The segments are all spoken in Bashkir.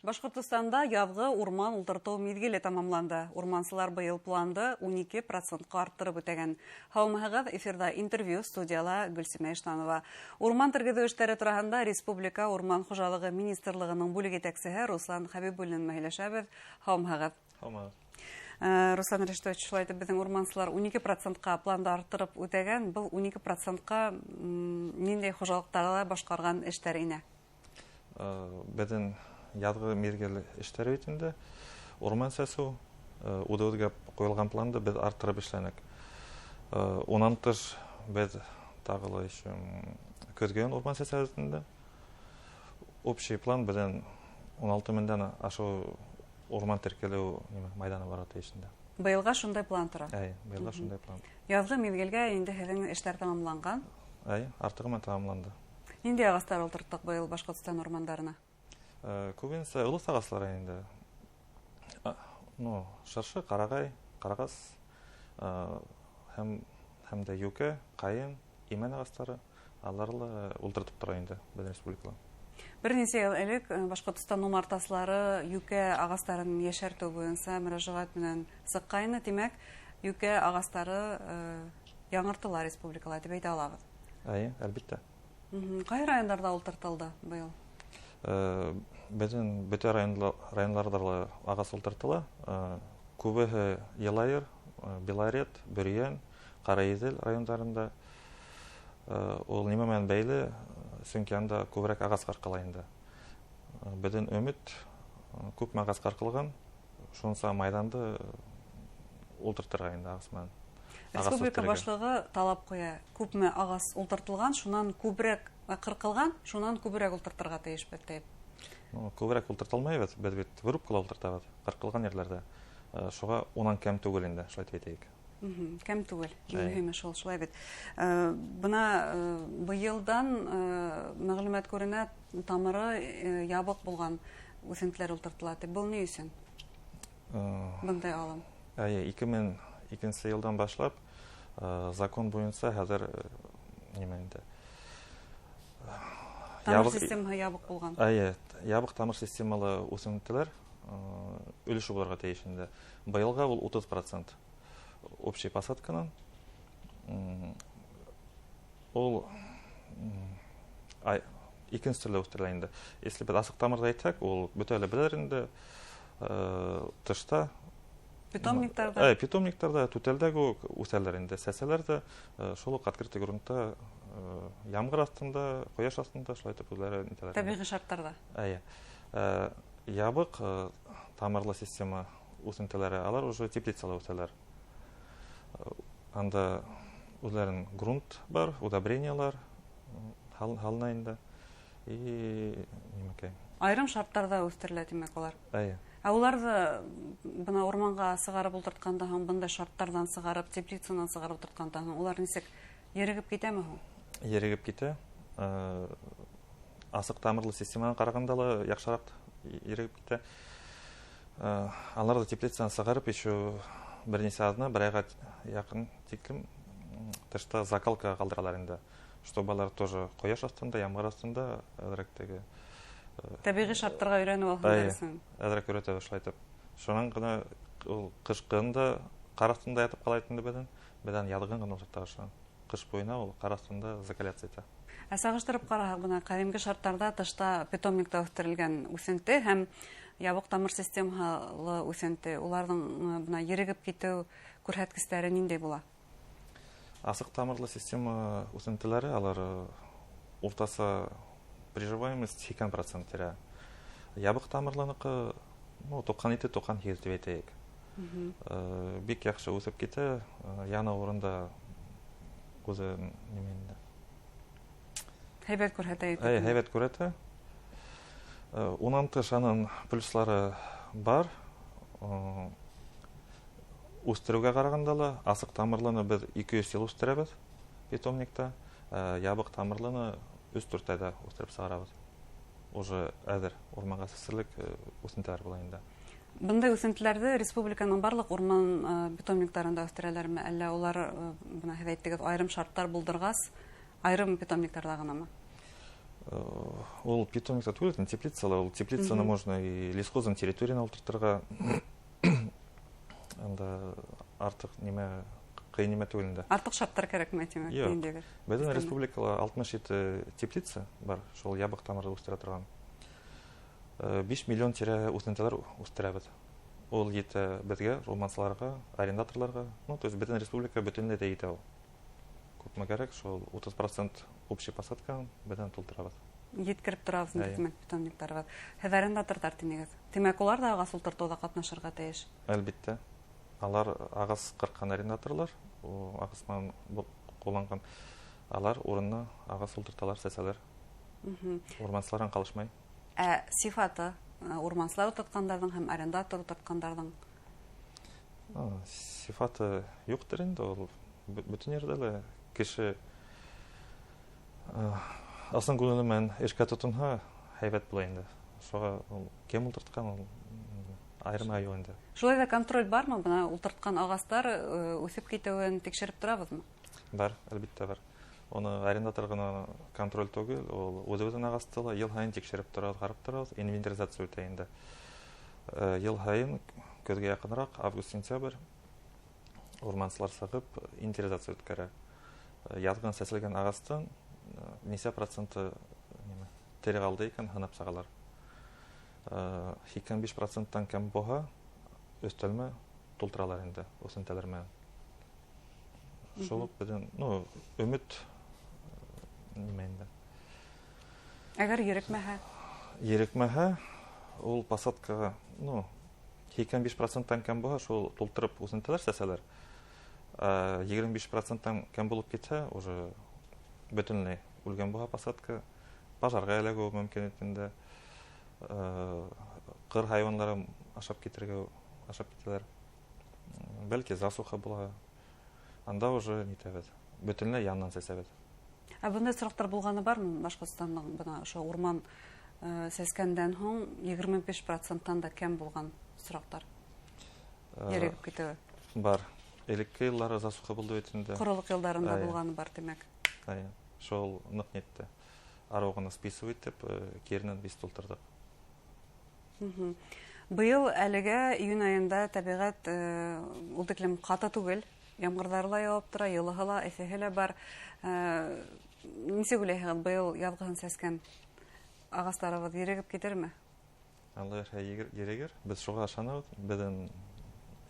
Башҡортостанда яҙғы урман ултыртыу миҙгеле тамамланды. Урмансылар быйыл планды 12%-ҡа арттырып үтәгән. Һаумыһығыҙ, эфирҙа интервью, студияла Гөлсимә Иштанова. Урман тергеҙеү эштәре тураһында Республика урман хужалығы министрлығының бүлек етәксеһе Руслан Хәбибуллин менән һөйләшәбеҙ. Һаумыһығыҙ. Һаумыһығыҙ. Руслан Рәшитович, шулай итеп, беҙҙең урмансылар 12%-ҡа планды арттырып үтәгән. Был 12%-ҡа ниндәй хужалыҡтарҙа башҡарған эштәр инә? Беҙҙең яҙғы миҙгел эштәре бит инде. Урман сәсеү, үҙебеҙгә ҡуйылған планды беҙ арттырып эшләнек. Унан тыш беҙ тағы ла еще көҙгән урман сәсәбеҙ инде. Общий план беҙҙең 16 меңдән ашыу урман теркәлеү майҙаны бар тейеш инде. Быйылға шундай план тора? Әй, быйылға шундай план. Яҙғы миҙгелгә инде һеҙҙең эштәр тамамланған? Әй, артығы менән тамамланды. Ниндәй ағастар ултырттыҡ быйыл Башҡортостан урмандарына? Күбенсә ылыҫ ағастары инде. Шыршы, ҡарағай, ҡарағас, һәм дә йүкә, ҡайын, имән ағастары, алар ла ултыртып тора инде беҙҙең республикала. Бер нисә йыл элек Башҡортостан умартасылары йүкә ағастарын йәшәртеү буйынса мөрәжәғәт менән сыҡҡайны. Тимәк, йүкә ағастары яңыртыла республикала тип әйтә алабыҙ. Эйе, әлбиттә. Ҡайһы райондарҙа ултыртылды быйыл? Беҙҙең бөтә районларҙа ла ағас ултыртыла. Күбеһе Йылайыр, Белорет, Бөрйән, Ҡараиҙел райондарында. Ул нимә менән бәйле? Сөнки анда күберәк ағас ҡырҡыла инде. Беҙҙең өмөт, күпме ағас ҡырҡылған, шунса майҙанды ултыртырға инде ағас менән. Ағас Республика үҫтерергә. башлығы талап ҡуя, күпме ағас ултыртылған, шунан күберәк ҡырҡылған, шунан күберәк ултыртырға тейешбеҙ тип. Күберәк ултырта алмайбыҙ, беҙ бит вырубкала ултыртабыҙ, ҡырҡылған ерләрҙә. Шуға унан кәм түгел инде, шулай тип әйтәйек. Кәм түгел, иң мөһиме шул, шулай бит. Бына быйылдан мәғлүмәт күренә, тамыры ябыҡ булған үҫентеләр ултыртыла тип. Был ни өсөн? Бындай алым. Эйе, ике мең икенсе йылдан башлап закон буйынса хәҙер нимә инде? Тамыр системаһы ябыҡ булған. Эйе, ябыҡ тамыр системалы үҫентеләр өлөшө булырға тейеш инде. Быйылға ул 30% общей посадканан. Ул икенсе төрлө үҫтерелә инде. Если беҙ асыҡ тамырҙы әйтһәк, ул бөтә лә белер инде, тышта. Питомниктарҙа? Питомниктарҙа, түтәлдә үк үҫәләр инде, сәсәләр дә, шул уҡ открытый грунтта, ямғыр аҫтында, ҡояш аҫтында шулай итеп үҙҙәре нитәләр. Тәбиғи шарттарҙа. Эйе. Ябыҡ тамырлы система үҫентеләре, алар уже теплицала үҫәләр. Анда үҙләренең грунт бар, удобрениялар һалына инде. И нимәкәй. Айырым шарттарҙа үҫтерелә, тимәк, улар. Эйе. Ә уларҙы бына урманға сығарып ултыртҡандан һуң, бындай шарттарҙан сығарып, теплицанан сығарып ултыртҡандан һуң, улар нисек ерегеп китәме һуң? Ерегеп китә. Асыҡ тамырлы системанан ҡарағанда ла яҡшыраҡ ерегеп китә. Аларҙы теплицанан сығарып, еще бер нисә аҙна, бер айға яҡын тиклем тышта закалка ҡалдыралар инде. Чтобы алар тоже ҡояш аҫтында, ямғыр аҫтында әҙерәк теге Тәбиғи шарттарға өйрәнеп алһындар Эйе, өсөн. әҙерәк өйрәтәбеҙ шулай итеп. Шунан ғына ул ҡышҡын да ҡар аҫтында ятып ҡала инде беҙҙең. Беҙҙән яҙғын ғына ултыртабыҙ шунан. Ҡыш буйына ул ҡар аҫтында закаляться итә. Ә сағыштырып ҡараһаҡ, бына ҡәҙимге шарттарҙа тышта питомникта үҫтерелгән үҫенте һәм ябыҡ тамыр системалы үҫенте, уларҙың бына ерегеп китеү күрһәткестәре ниндәй була? Асыҡ тамырлы система үҫентеләре, алар уртаса приживаемость һикһән процент тирә. Ябыҡ тамырлыныҡы, туҡһан ете, туҡһан һигеҙ тип әйтәйек. Бик яҡшы үҫеп китә, яна урында үҙе нимә инде? Һәйбәт күрһәтә итеп. Әй, һәйбәт күрһәтә. Унан тыш аның плюслары бар. Үҫтереүгә ҡарағанда ла асыҡ тамырлыны беҙ ике йөҙ йыл үҫтерәбеҙ питомникта. Ябыҡ тамырлыны өс-дүрт айҙа үҫтереп сығарабыҙ. Уже әҙер урманға сәсерлек үҫентеләр була инде. Бындай үҫентеләрҙе республиканың барлыҡ урман питомниктарында үҫтерәләрме? Әллә улар бына һеҙ әйттегеҙ, айырым шарттар булдырғас, айырым питомниктарҙа ғынамы? Ул питомникта түгел, теплицала. Ул теплицаны можно и лесхозның территорияна ултыртырға. Анда артыҡ нимә, ҡыйын нимә түгел инде. Артыҡ шарттар кәрәкмәй, тимәк, Юҡ. ниндәйҙер. Беҙҙең Өҫтәмә. республикала 67 теплица бар, шул ябыҡ тамырҙы үҫтерә торған. 5 миллион тирә үҫентеләр үҫтерәбеҙ. Ул етә беҙгә, урмансыларға, арендаторларға. Ну, то есть бөтөн республика бөтөнләй ҙә етә ул. Күпме кәрәк, шул 30% общий посадка беҙҙән тултырабыҙ. Еткереп торабыҙ инде, Әйе. тимәк, питомниктарыбыҙ. Һеҙ арендаторҙар тинегеҙ. Тимәк, улар ҙа ағас ултыртыуҙа ҡатнашырға тейеш. Әлбиттә. Алар ағас ҡырҡҡан арендаторлар, ағас менән ҡулланған. Алар урынына ағас ултырталар, сәсәләр. Урмансыларҙан ҡалышмай. Ә сифаты, урмансылар ултыртҡандарҙың һәм арендатор ултыртҡандарҙың? Сифаты юҡтыр инде ул. Бөтөн ерҙә лә кеше, ысын күңеле менән эшкә тотонһа, һәйбәт була инде. Шуға ул кем ултыртҡан, ул айырма юҡ инде. Шулай ҙа контроль бармы? Бына ултыртҡан ағастар, үҫеп китеүен тикшереп торабыҙмы? Бар, әлбиттә бар. Уны арендатор ғына контроль түгел, ул үҙебеҙҙең ағасты ла йыл һайын тикшереп торабыҙ, ҡарап торабыҙ, инвентаризация үтә инде. Йыл һайын көҙгә яҡыныраҡ, август-сентябрь, урмансылар сығып инвентаризация үткәрә. Яҙғын сәселгән ағастың, нисә проценты нимә, тере ҡалды икән, һанап сығалар. 85 проценттан кәм булһа, өҫтәлмә тултыралар инде, үҫентеләр менән. Шул уҡ беҙҙең, ну, өмөт нимә инде. Әгәр ерекмәһә? Ерекмәһә, ул посадкаға, ну, 85 проценттан кәм булһа, шул тултырып үҫентеләр сәсәләр. 25 проценттан кәм булып китһә, уже бөтөнләй үлгән булһа посадка, пожарға эләгеү мөмкин инде. Ҡыр хайуанлары ашап китергә, ашап китәләр. Бәлки засуха була. Анда уже нитәбеҙ. Бөтөнләй янынан сәсәбеҙ. Ә бындай осраҡтар булғаны бармы Башҡортостандың бына ошо урман, сәскәндән һуң 25 проценттан да кәм булған осраҡтар? Ерегеп китеүе. Бар. Элекке йыллары засуха булды бит инде. Ҡоролоҡ йылдарында Әйе. булғаны бар, тимәк. Әйе. Шул ныҡ нитте. Арыуғына списывать итеп, киренән бис тултырҙыҡ. Быйыл әлегә июнь айында тәбиғәт, ул тиклем ҡаты түгел. Ямғырҙар ла яуап тора, йылыһы ла, эҫеһе лә бар. Нисек уйлайһығыҙ, быйыл яҙғыһын сәскән ағастарыбыҙ ерегеп китерме? Алла бирһә, ерегер. Беҙ шуға ышанабыҙ. Беҙҙең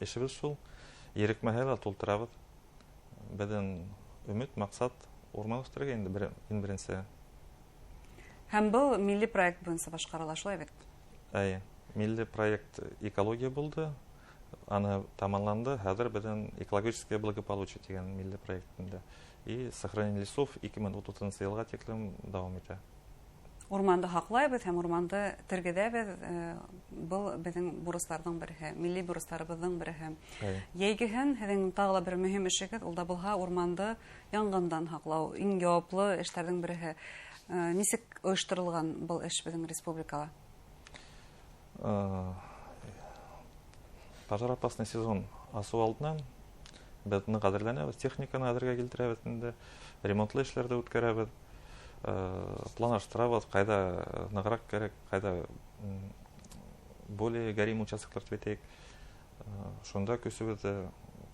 эшебеҙ шул. Ерекмәһә лә тултырабыҙ. Беҙҙең өмөт, маҡсат урман үҫтерергә инде иң беренсе. Һәм был милли проект буйынса башҡарыла, шулай бит? Әйе, милли проект экология булды. Аны тамамланды. Хәҙер беҙҙең экологическое благополучие тигән милли проект инде. И сохранение лесов ике мең утыҙынсы йылға тиклем дауам итә. Урманды һаҡлайбыҙ һәм урманды тергеҙәбеҙ. Был беҙҙең бурыстарҙың береһе, милли бурыстарыбыҙҙың береһе. Әйе. Йәйгеһен һеҙҙең тағы ла бер мөһим эшегеҙ, ул да булһа урманды янғындан һаҡлау, иң яуаплы эштәрҙең береһе. Нисек ойошторолған был эш беҙҙең республикала? Пожароопасный сезон асыу алдынан беҙ ныҡ әҙерләнәбеҙ, техниканы әҙергә килтерәбеҙ инде, ремонтлы эшләрҙе үткәрәбеҙ. Планлаштырабыҙ, ҡайҙа нығыраҡ кәрәк, ҡайҙа, более горим участоктар тип әйтәйек. Шунда көсөбөҙҙө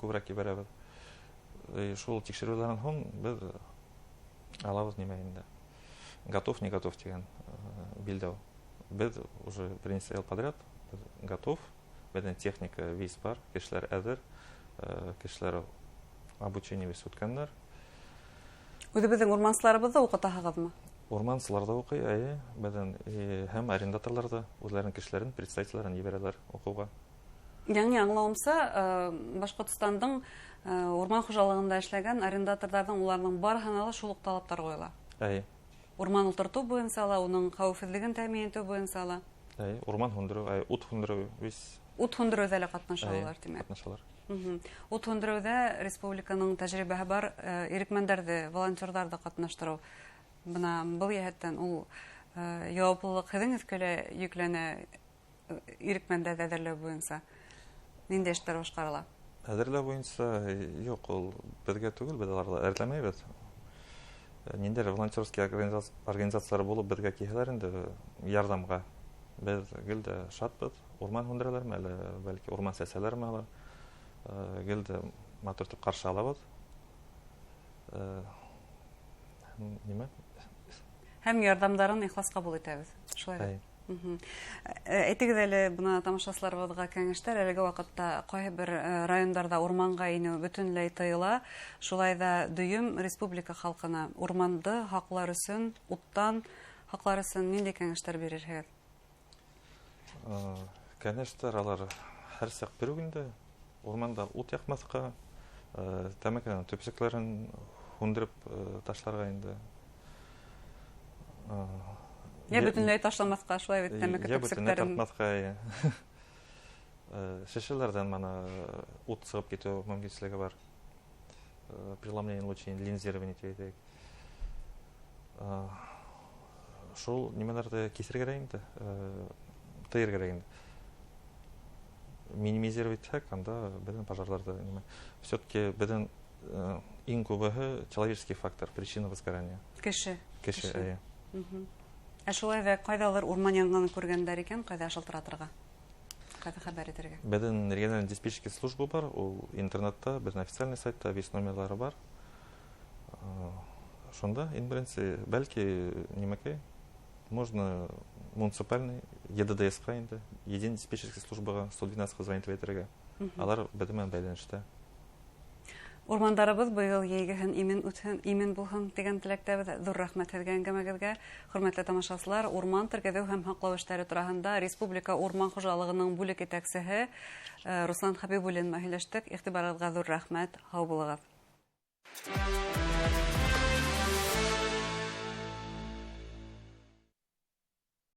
күберәк ебәрәбеҙ. И шул тикшереүҙән һуң беҙ алабыҙ нимә инде. Готов, не готов тигән, билдәү. Беҙ уже бер нисә йыл подряд беҙ готов. Беҙҙең техника весь бар, кешеләр әҙер, кешеләр обучение весь үткәндәр. Үҙебеҙҙең урмансыларыбыҙҙы уҡытаһығыҙмы? Урмансылар ҙа уҡый, әйе. Беҙҙең, һәм арендаторлар ҙа үҙҙәренең кешеләрен, представительдәрен ебәрәләр уҡыуға. Яңы аңлауымса, Башҡортостандың, урман хужалығында эшләгән арендаторҙарҙың уларҙың барыһына ла шул уҡ талаптар ҡуйыла. Әйе. Урман ултыртыу буйынса ла, уның хәүефһеҙлеген тәьмин итеү буйынса ла. Әйе, урман һүндереү, әйе, ут һүндереү, весь. Ут һүндереүҙә лә ҡатнаша Әйе, улар, тимәк. Ҡатнашалар. Ут һүндереүҙә республиканың тәжрибәһе бар, ирекмәндәрҙе, волонтерҙарҙы ҡатнаштырыу. Бына был йәһәттән ул, яуаплылыҡ һеҙҙең өҫкә лә йөкләнә, ирекмәндәрҙе әҙерләү буйынса. Ниндәй эштәр башҡарыла? Әҙерләү буйынса юҡ, ул беҙгә түгел, беҙ уларҙы әҙерләмәйбеҙ. Ниндәйҙер волонтерский организациялар булып беҙгә килһәләр инде ярҙамға, беҙ гел дә шатбыҙ. Урман һүндерәләрме, әле бәлки урман сәсәләрме алар, гел дә матур итеп ҡаршы алабыҙ. Нимә? Һәм ярҙамдарын ихлас ҡабул итәбеҙ. Шулай бит? Әйтегеҙ әле, бына тамашасыларыбыҙға кәңәштәр, әлеге ваҡытта ҡайһы бер райондарҙа урманға инеү бөтөнләй тыйыла. Шулай ҙа дөйөм республика халҡына урманды һаҡлар өсөн, уттан һаҡлар өсөн ниндәй кәңәштәр бирерһегеҙ? Кәңәштәр алар һәр саҡ биреү инде. Урманда ут яҡмаҫҡа, тәмәкенең төпсөктәрен һүндереп ташларға инде. Йә бөтөнләй ташламаҫҡа, шулай бит, тәмәке төпсөктәрен. Йә бөтөнләй тартмаҫҡа, йә. Шешәләрҙән мана ут сығып китеү мөмкинселеге бар. Преломление лучей, линзирование тип әйтәйек. Шул нимәләрҙе кисергә кәрәк инде, тыйыр кәрәк инде. Минимизировать итһәк, анда беҙҙең пожарларҙы нимә. Все-таки беҙҙең иң күбеһе человеческий фактор, причина возгорания. Кеше. Кеше, әйе. Ә шулай ҙа ҡайҙалыр урман янғынын күргәндәр икән, ҡайҙа шылтыратырға? Ҡайҙа хәбәр итергә? Беҙҙең региональ диспетчерский служба бар, ул интернетта, беҙҙең официальный сайтта весь номерлары бар. Шунда, иң беренсе, бәлки, нимәкәй, можно муниципальный ЕДДС-ҡа инде, единый диспетчерский службаға 112-ға звонить итергә. Алар беҙҙең менән бәйләнештә. Урмандарыбыҙ быйыл йәйгеһен имен үтһен, имен булһын тигән теләктәбеҙ. Ҙур рәхмәт һеҙгә әңгәмәгеҙгә. Хөрмәтле тамашасылар, урман тергеҙеү һәм һаҡлау эштәре тураһында Республика урман хужалығының бүлек етәксеһе Руслан Хәбибуллин менән һөйләштек. Иғтибарығыҙға ҙур рәхмәт. Һау булығыҙ.